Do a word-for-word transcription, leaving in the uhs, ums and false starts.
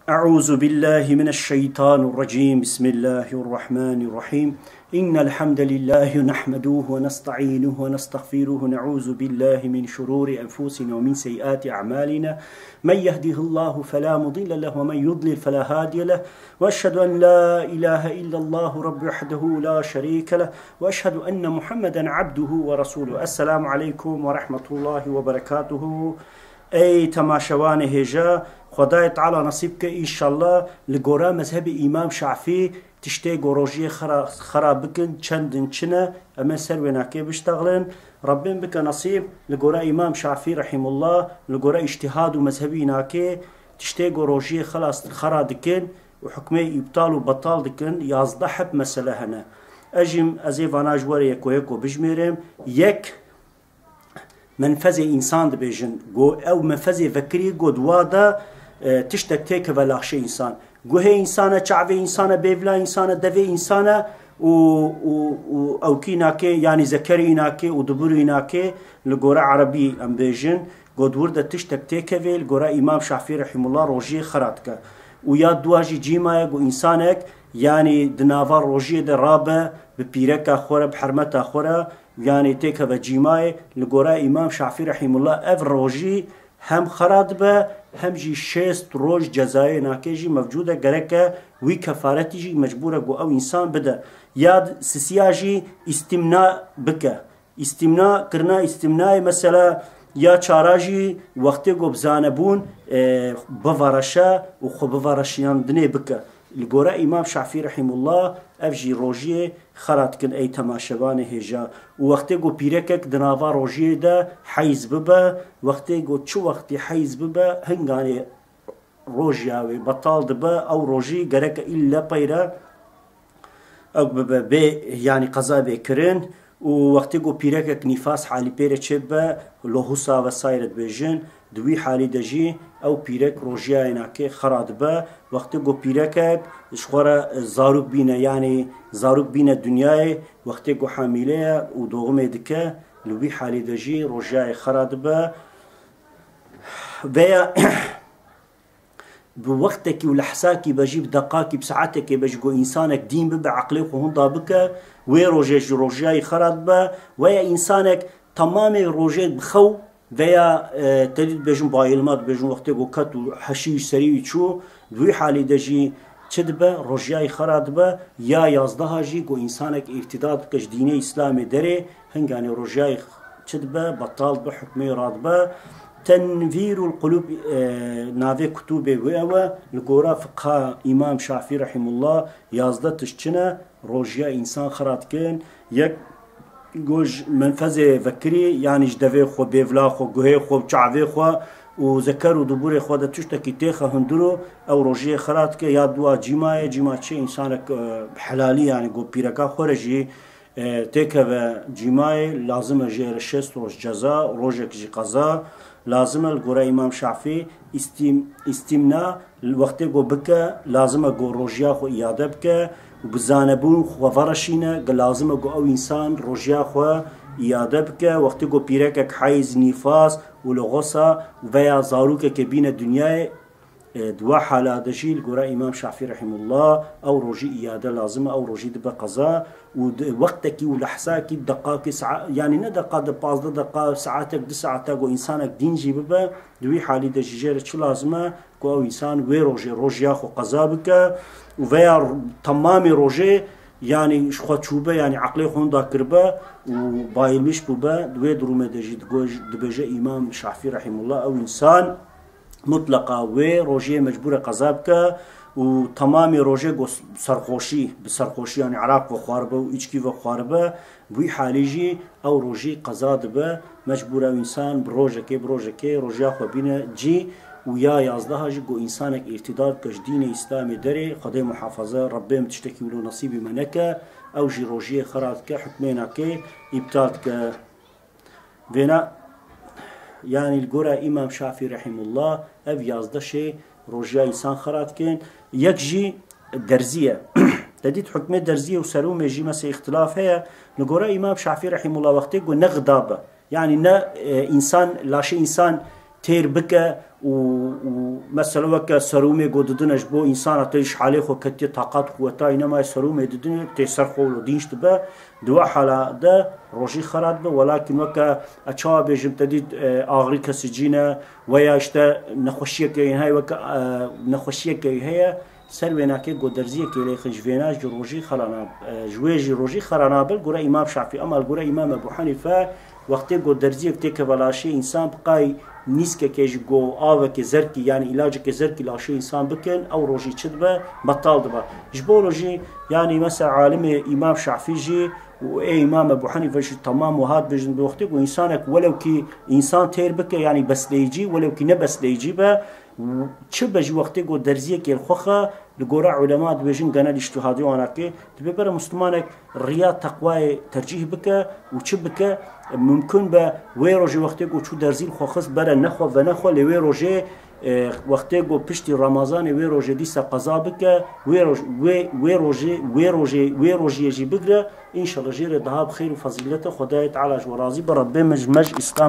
أعوذ بالله من الشيطان الرجيم. بسم الله الرحمن الرحيم. إن الحمد لله نحمده ونستعينه ونستغفره، نعوذ بالله من شرور أنفسنا ومن سيئات أعمالنا. من يهده الله فلا مضل له ومن يضلل فلا هادي له. وأشهد أن لا إله إلا الله رب وحده لا شريك له. وأشهد أن محمدا عبده ورسوله. السلام عليكم ورحمة الله وبركاته. Ey temaşevanê hêja, Xwedayê Teala nesîb ke, înşallah, li gora mezhebê Îmam Şafî tiştê ku rojiyê xera, xera bikin, çendin çi ne, em ê ser wênakê biştexlin. Rabbên bike nesîb, li gora Îmam Şafî rehîmullah, li gora îctîhad û mezhebî nakê, tiştê ku rojiyê xelas, xera dikin û hukmê îptal û betal dikin, yazdeh heb mesele hene. Ez jî, ez ê vana ji we re yeko yeko bijmêrim. Yek, menfezê însan dibêjin. Go ew menfezê vekirî, go di wa de, e, tiştek têkeve laxşê însan. Guhê însan e, çavê însan e, bêvla însan e, devê însan e û, û, û ewkî nakê, yanî zekerî nakê û dubirî nakê, li gore erebî em bêjin. Go di wir de tiştek têkevê, li gore Îmam Şafî rehîmullah rojiyê xera dike. Û ya dua jî cî maye, go însanek, yanî di nava rojiyê de rabe, bi pîreka xwe re, bi hermeta xwe re, yanî têkeve cîmayê, li gora Îmam Şafî rehîmullah ev rojî hem xera dibe, hem jî şêst roj cezayê nake jî mevcûd e, gereke wî kefaretî jî mecbûr e ku ew însan bide. Ya sisiya jî îstîmna bike. Îstîmna, kirina îstîmnayê, mesela ya çara jî wextê ku bi zanebûn, e, bivereşe û xwe bivereşiyandinê bike. Li gora Îmam Şafî rehîmullah ev jî rojiyê xera dikin ey temaşevanê hêja. Û wextê ku pîrekek di nava rojiyê de heyz bibe, wextê ku çi wextî heyz bibe, hinganê rojiya wê betal dibe, ew rojî gereke îlle peyre ew bibe, bê, yanî qeza bê kirin. Û wextê ku pîrekek nîfas halî pê re çêbibe, lohusa vesaire dibêjin, di wî halî de jî ew pîrek rojiyayê nake xera dibe. Wextê ku pîrekek ji xwe re, e, zarok bîne, yanî zarok bîne dinyayê, wextê ku hamîle ye û doğumê dike, li wî halî de jî rojiyayê xera dibe. Veya bi wextekî û lehsakî be jî, bi deqakî, bi saetekê be jî, ku însanek dîn bibe, eqlê xwe hunda bike, wê rojê ji rojiyayî xera dibe. Weya însanek temamê rojê bi xew veya, e, te dî dibêjin bayilma, dibêjin wextê ku ket û heşî ji serî wî çû, di wî halî de jî çi dibe? Rojiyayî xera dibe. Ya yazdeha jî ku însanek îrtîdat bike ji dînê Îslamê derê, hinganê rojiyayî çi dibe? Betal dibe, hukmê radibe. Tenvîrul Qulûb, e, navê kutûbê wê ew e. Li gora fiqha Îmam Şafî rehîmullah yazdeh tişt çi ne rojiya însan xera dikin. Yek, go ji menfezê vekirî, yanî ji devê xwe, bêvla xwe, guhê xwe, çavê xwe û zeker û dubûrê xwe de tiştekî têxe hundir û ew rojiyê xera dike. Ya dua cîma ye, cîma çi însanek, e, bi helalî, yanî go pîreka xwe re jî e, têkeve cîmayê, lazim e jê re şêst roj ceza, rojek jî qeza. Lazim e li gora Îmam Şafî îstîm-, îstîmna, wextê ku bike, lazim e ku rojiya xwe îade bike û bi zanebûn xwe vereşîne, ku lazim e ku ew însan rojiya xwe îade bike. Wextê ku pîrekek heyz, nîfas û loxosa veya zarokekê bîne dinyayê, E, di wa hala de jî li gora Îmam Şafî rehîmullah ew rojî îade lazim e, ew rojî dibe qeza û di wextekî û lehzakî, deqakî, saa-, yanî ne deqa de, pazdeh deqa, saetek, du saeta ku însanek dîn jî bibe, di wî halî de jî jê re çi lazim e ku ew însan wê rojê rojiya xwe qeza bike û veya r-, temamê rojê, yanî ji xwe çûbe, yanî eqlê xwe hunda kiribe û bayilmiş bûbe, di wê durumê de jî digo-, dibêje Îmam Şafî rehîmullah, ew însan mutleqa wê rojiyê mecbûr e qeza bike û temamê rojê go serxweşî, bi serxweşî, yanî eraq vexwaribe û îçkî vexwaribe, bi wî halî jî ew rojî qeza dibe, mecbûr e ew însan bi rojekê, bi rojekê rojiya xwe bîne cî. Û ya yazdeha jî go însanek îrtîdat bike ji dînê Îslamê derê, Xwedê muhafaza, Rebbê min tiştekî wilo nesîbî me neke, ew jî rojiyê xera dike, hukmê nake, îptal dike. Vêna, yanî li gora Îmam Şafî rehîmullah, ev yazdeh şê rojiya însan xera dikin. Yek jî derzî ye. Te dît hukmê derziyê û serûmê jî mesela îxtilaf heye. Li gora Îmam Şafî rehîmullah wextê ku ne xida be, yanî ne, e, însan, laşê însan têr bike û, û mesela weke serûmê ku didine ji bo însana te ji halê xwe ketiye, taqat quweta wî nemaye, serûmê didine tê ser xwe û dînç dibe. Di we hala de rojî xera dibe, welakin weke, e, çawa bêjim, te dît, e, axrî kesicî ne, weya işte nexweşiyeke wî heye, weke, e, nexweşiyeke wî heye, ser wênakê ku derziyekê lê xin ji vêna jî rojî xera nabe, e, ji wê jî rojî xera nabe li gore Îmam Şafî. Ema li gore Îmam Ebû Henîfe, wextê ku derziyek têkeve laşê însan, bi qay nîskekê ji go avekê zerkî, yanî îlacekê zerkî laşê însan bikin, ew rojî çi dibe? Betal dibe. Ji bo rojî, yanî mesela alimê Îmam Şafî jî û ê Îmam Ebû Henîfe jî temam wiha dibêjin, bi wextê ku însanek welewkî însan têr bike, yanî besleyicî, welewkî ne besleyicî be, çi be ji wextê ku derziyekê li xwe xe, li gore ulema dibêjin genel îctihadê wan a kê, dibê bere Muslimanek riya teqwayê tercîh bike û çi bike, mimkun be wê rojê wextê ku çû derzî li xwe xist bere nexwe venexwe, lê wê rojê, e, wextê ku piştî Remazanê wê rojê dîsa qeza bike, wê roj-, wê, wê rojê, wê rojê, wê rojiyê jî bigire, înşallah jê re daha bi xêr û fezîlete Xwedayê Teala ji we razî be, Rebbê min ji me ji Îslam